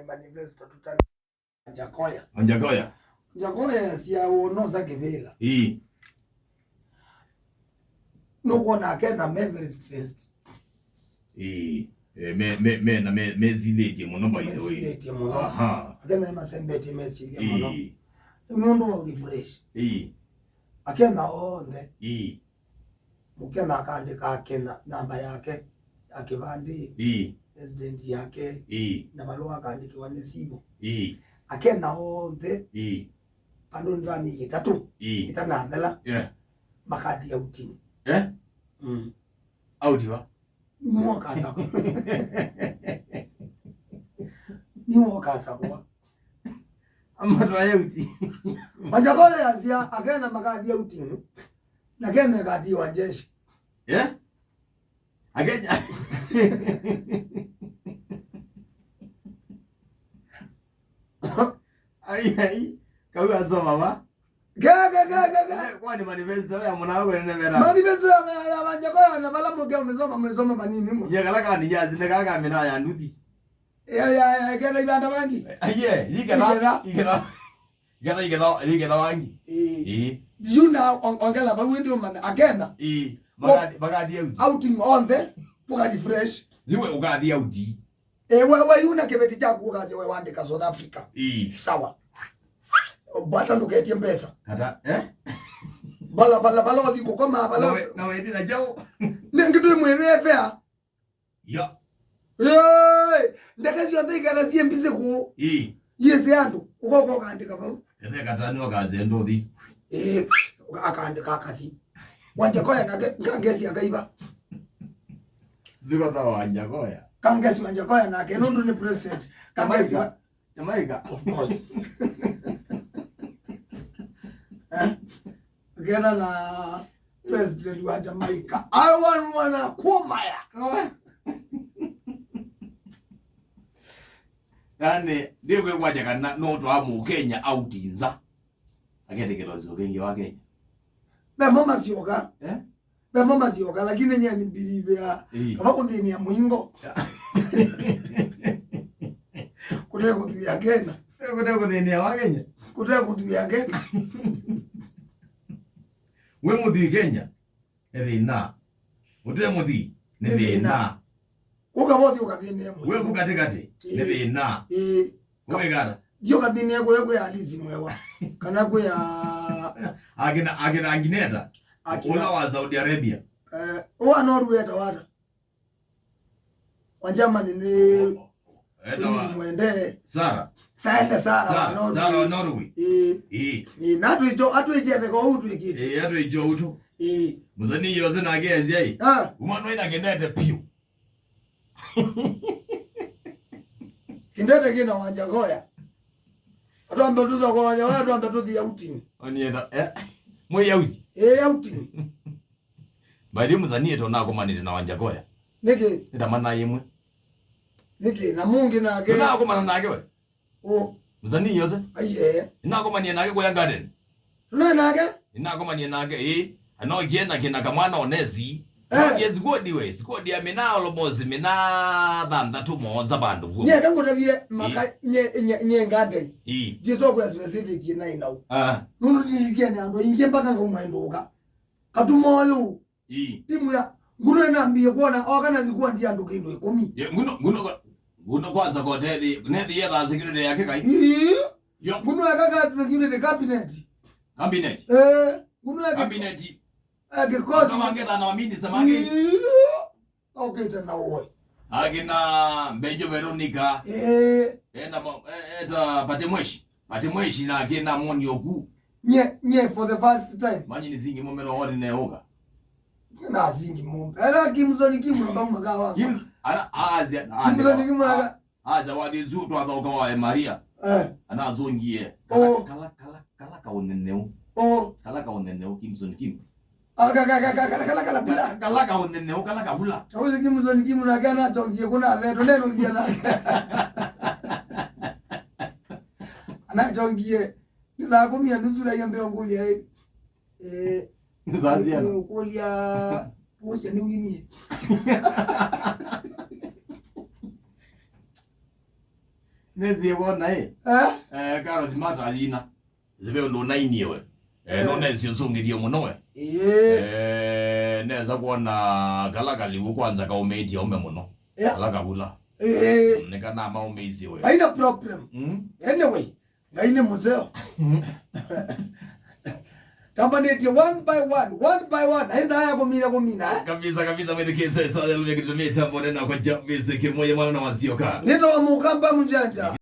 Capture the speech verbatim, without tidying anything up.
Manifesto tutani. Njakoya. Njakoya. Njakoya sya wonosa kĩvĩla. Ii. Nũkwona Akenya me very stressed. Ii. Eh, me, me, me, na me, mesilĩtye mũno, by the way. Mesilĩtye mũno. Aha. Akenya nĩmasembetie mesilya mũno. Ii. Nũndũ wa refresh. Ii. Akenya onthe. Ii. Mũkenya akaandĩka Akenya namba yake ya kĩvandĩ, ii, resident yake, ii, na valũa akaandĩkĩwa nĩ civil. Ii. Akenya onthe, ii, vandũnĩ va myei ĩtatũ, ii, ĩtanathela, yeah, makathi outing. Eh? Mm. Out va? Nĩwe ũkasakwa. Nĩwe ũkasakwa. Amatwaye uti. Wanja Koya yasya Akenya makathi outing. Na Kenya ĩkatiwa njeshi. Eh? Akenya. Ai, ai. Kau asoma va? Ke, ke, ke, ke, ke. Kwani manifesto ya mwana wako nene vera? Manifesto ya, ya, ya Wanja Koya na vala mũke ũmĩsoma, ũmĩsoma manini mwe. Ye kala kani ya zine kala kamina ya nduthi. Ya, ya, ya, kena ibanda wangi. Aye, ikela, ikela. Ikela, ikela, ikela wangi. Ĩĩ. Ĩĩ. Yu na on-, ongela vau ĩndĩ ũmanya Akenya. Ĩĩ. Makathi, makathi outing. Outing onthe, pũka refresh. Niwe ũkathi outing. Ĩĩ, we, we, yu na kĩveti kyaku ũkasya we wandĩka South Africa. Ĩĩ. Sawa. Bata ndũketie mbesa. Kata, eh? Bala, bala, bala, ũthi kũkoma, bala. Na we, na we, thina jau. Nĩ ngĩtũ ĩmwe ĩvefea. Yo. Ĩĩ, ndeke syonthe iketha syĩ mbisĩ kũũ. Ĩĩ. Yĩsĩ andũ, ũkoka ũkaandĩka vau. Ethe katani ũkasya ndothi. Ĩĩ, akaandĩka akathi. Wanja Koya nake, kangesi akaiva. Ziko ta Wanja Koya. Kangesi Wanja Koya nake, nũndũ nĩ president. Kangesi Jamaica. Wa- Jamaica. Of course. Eh? Akena na president wa Jamaica. I want wanna kumaya. Yani, ndikwĩkwatya kana no twa Mũkenya out nza. Aketekela ũsio kĩngĩ wa Kenya. Memo masyoka. Eh? Memo masyoka, lakini nyie ni believe ya, ĩĩ, kama kũthĩnĩa mũingo. Kũte kũthuya Kenya. Kũte kũthĩnĩa wa Kenya. Kũte kũthuya Kenya. We mũthii Kenya, nĩ thĩna. Ũte mũthii, nĩ thĩna. Kũka vothi ũkathĩnĩa mũingo. We kũ katikati, nĩ thĩna. Ĩĩ. Ũkekata. Ndio kathini yako yako ya Alizi mwewa. Kana kwe ya akina, akina Angineta. Akina. Ũla wa Saudi Arabia. Eh, wa Norway ta wata. Wa Germany ni. O-, o-, eta wa Louis Mwende. Sara. Saende Sara wa Sara, Norway. Sara wa Norway. Eh. Eh. Eh, na tu ijo, atu ije the go tu ikiti. Eh, atu ijo utu. Eh. Muzani yoze na gezi ai. Ah. Umano ina kendete piu. Kindete kina Wanja Koya. Atwambe tuza kwa Wanja Koya, atwambe tuthi outing. Oni etha, eh? Mwe outing? Eh, outing. By the way, muzani eto nakomanite na Wanja Koya. Niki? Nita mana yemwe. Niki? Na mungi nake. Tunakomana nake we? O. Muzani yoze? Aiye. Inakomanie nake kwa garden. Tuna nake? Inakomanie nake, eh. Anokie na kina kamwana Onesi. Eh. Anokie squad we, squad ya mina almost mina thanthatũ mũonza vandũ vuo. Nye kangotavie maka, eh, nye, nye, nye garden. Eh. Jesu kwa specific ina inau. Ah. Nunu nilikia ni andũ ingĩ mpaka ngauma nduka. Katuma ũyũ. Ii. Timu ya Nguno ĩnambie kwona oka na sikuandi andũ kĩndũ ĩkũmi. Ye, Nguno, Nguno, Nguno kwanza kotethi, nethi yetha security yake kai. Ii. Yo. Nguno eka ka security cabinet. Cabinet. Eh, Nguno eka cabinet. Eh, kikosi. Kama ngethana wa minister mangĩ. Ii. Okĩte na ũwe. Akina Mbenjo Veronica. Eh. Ena mo-, eh, eta Pate Mweshi. Pate Mweshi na akina Moni Oku. Nye, nye for the first time. Manyi ni zingi mumero wori ne oga. Na zingi mu. Era Kimson Kimu amba makawa. Kim, ana, azi, Kimson Kimu aga. Aza wathi zu twathoka wa Maria. Eh. Ana zongie. Oh. Kala, kala, kala, kala ka uneneu. Oh. Kala ka uneneu Kimson Kimu. Aka, ka, ka, ka, kala, kala, kala, bula. Kala ka ũneneu, kala kavula. Kauzi Kimson Kimu nake anatongie kuna veto, neno ngia nake. Anatongie. Ni saa kumi na nusu na hiyo mbeo ngulia, eh. Eh, ni saa ziana. Ngulia, posia ni wini. Nĩnzĩe wona ĩ. Eh? Eh, Carol Martha yina. Zive ũndũ ũnainie we. Eh, eh, nũnesi ũsũngĩthie mũno we. Ĩĩ. Eh, nesa kwona kala kalivu kwanza kaũmĩĩtie ũme mũno. Yeah. Kala kavula. Ĩĩ. Mm, nĩ kana maũmĩisye we. Haina problem. Mm. Anyway, Ngai nĩ mũseo. Tambanĩtie one by one, one by one. Haisa haya kũmina, kũmina, eh? Kabisa, kabisa, mwĩthikĩse, sa ya lũmya kĩtũmĩte mbone na kwa Jarvis Kĩmũye mwana na Wasyoka. Nĩtawa Mũkamba Mũnjanja.